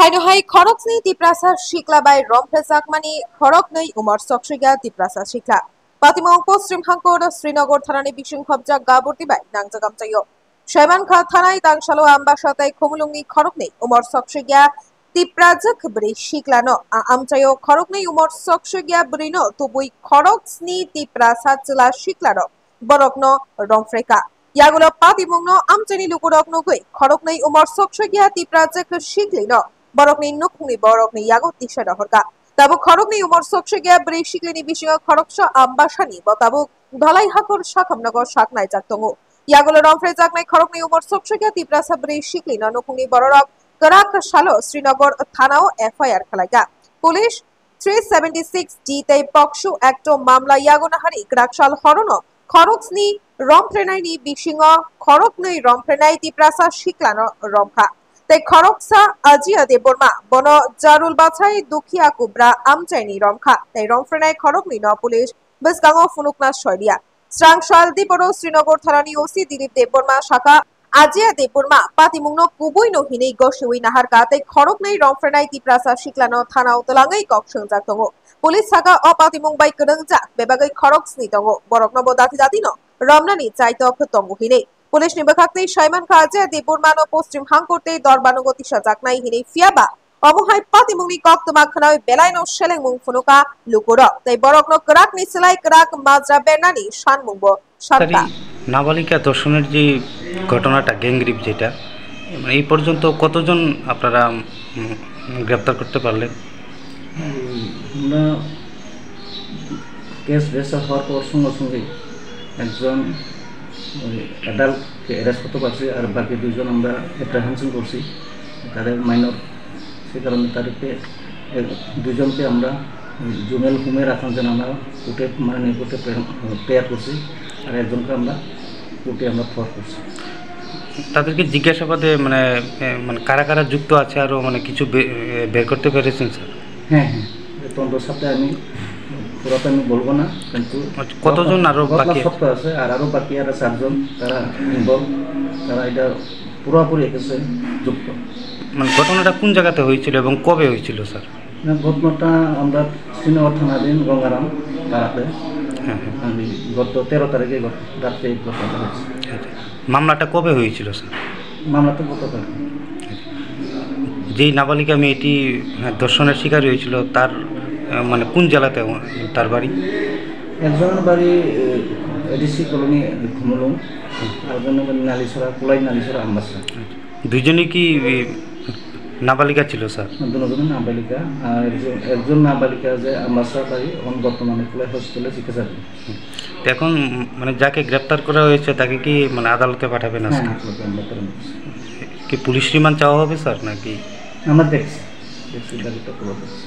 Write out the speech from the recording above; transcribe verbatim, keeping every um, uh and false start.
Haino hai khoroknwi Tiprasa sikla bai romphrejakmani khoroknwi umor soksoya Tiprasa sikla. Patimung Poschim Hangkor Srinagar thanani bising khopjak gaburti bai nangjak amchaio. Saimankha thanai tangsalo Ambasa tei Khumulungni khoroknwi umor soksoya Tiprajak bwrwi siklano a amchaio khoroknwi umor soksoya bwrwino tubui khoroksni Tiprasa chwla siklarok borokno romphrekha. Yagulo patimungno amchaini lukurok nugwi khoroknwi umor soksoya Tiprajak siklino borokni nukhungni borokni yago tisa rohorkha. Tabuk khoroknwi umor soksoya bwrwi siklini bisingo khoroksa Ambasani bo tabuk Dhalai Hakhor sakhamnogo sak naijak tongo. Yagulo romphrejaknai khoroknwi umor soksoya Tiprasa bwrwi siklino nukhungni bororok kwrak salo Srinagar thanao F I R khwlaikha. Police three seventy six D tei POCSO Act o mamla yago nahari kwrak sal horono khoroksni romphrenaini bisingo khoroknwi romprenai Tiprasa siklano romkha. Tei khoroksa Ajiya Debbarma bono Jarul Bachai Dukhiya Kubra amchaini romkha tei romprenai khoroknwino police bwskango phunukna soiliya. Srangsal Diporo Srinagar thanani O C Dilip Debbarma sakha, Ajiya Debbarma patimungno kubuino hinwi gosiwi naharkha tei khoroknwi romphrenai Tiprasa siklano thanao twlangwi kok swngjak tongo. Police sakha o patimung bai kwrwngjak bebagwi khoroksni tongo, borokno bo dati datino romnani chaitok tongo hinwi. Police ni bwkhak twi saimankha Ajiya Debbarmano Poschim Hangkor tei Dorbanugo tisajaknai hinwi, phiyaba omo hai patimungni koktwma khwnawi belaino selengmung phunukha lukurok tei borokno kwrakni slai kwrak majra bernani sanmungbo sankha. নাবালিকা ধর্ষণের যে ঘটনাটা, gang rape যেটা, মানে এই পর্যন্ত কতজন আপনারা, উম, গ্রেপ্তার করতে পারলেন? উম, আমরা কেস রেজিস্টার হওয়ার পর সঙ্গে সঙ্গে একজন ওই অ্যাডাল্টকে অ্যারেস্ট করতে পারছি, আর বাকি দুইজন আমরা অ্যাপ্রিহেনশন করছি, তাদের মাইনর। সে কারণে তাদেরকে, এ, দুইজনকে আমরা জুভেনাইল হোমে রাখার জন্য আমরা কোর্টে, মানে, কোর্টে প্রেরণ, প্রেয়ার করছি, আর একজনকে আমরা কোর্টে আমরা ফরওয়ার্ড করছি। তাদেরকে জিজ্ঞাসাবাদে, মানে, এ, মানে, কারা কারা যুক্ত আছে আরও, মানে, কিছু বে-, এ, বের করতে পেরেছেন, স্যার? হ্যাঁ, হ্যাঁ, তদন্ত সাথে আমি পুরাটা আমি বলবো না, কিন্তু আচ্ছা, কতজন আরো ঘটনা বাকি আছে? সত্য আছে, আর আরো বাকি আরো চারজন, তারা ইনভলভ, তারা এটা পুরোপুরি একেছে যুক্ত। মানে, ঘটনাটা কোন জায়গাতে হয়েছিল এবং কবে হয়েছিল, স্যার? না, ঘটনাটা আমরা শ্রীনগর থানাধীন গঙ্গারাম পাড়াতে। হ্যাঁ, হ্যাঁ। আমি গত তেরো তারিখে ঘট-, রাত্রে এই ঘটনাটা হয়েছে। আচ্ছা। মামলাটা কবে হয়েছিল, স্যার? মামলাটা গতকাল। যেই নাবালিকা মেয়েটি, হ্যাঁ, ধর্ষণের শিকার হয়েছিল, তার, আহ, মানে, কোন জেলাতে তার বাড়ি? একজনের বাড়ি, এ, এডিসি কলোনি, খুমুলুং, আর একজনের বাড়ি নালিছড়া, কুলাই নালিছড়া, আমবাসা। দুইজনই কি, এ, নাবালিকা ছিল, স্যার? দুজনই নাবালিকা। আর একজন, একজন নাবালিকা যে আমবাসা বাড়ি, এখন বর্তমানে কুলাই হসপিটালে চিকিৎসাধীন। তো এখন, উম, মানে, যাকে গ্রেপ্তার করা হয়েছে, তাকে কি, মানে, আদালতে পাঠাবেন আজকে? হ্যাঁ, আদালতে আমরা প্রেরণ করছি। কি পুলিশ রিমান্ড চাওয়া হবে, স্যার, নাকি? আমরা দেখছি, দেখছি, দাবিটা করে দেখছি।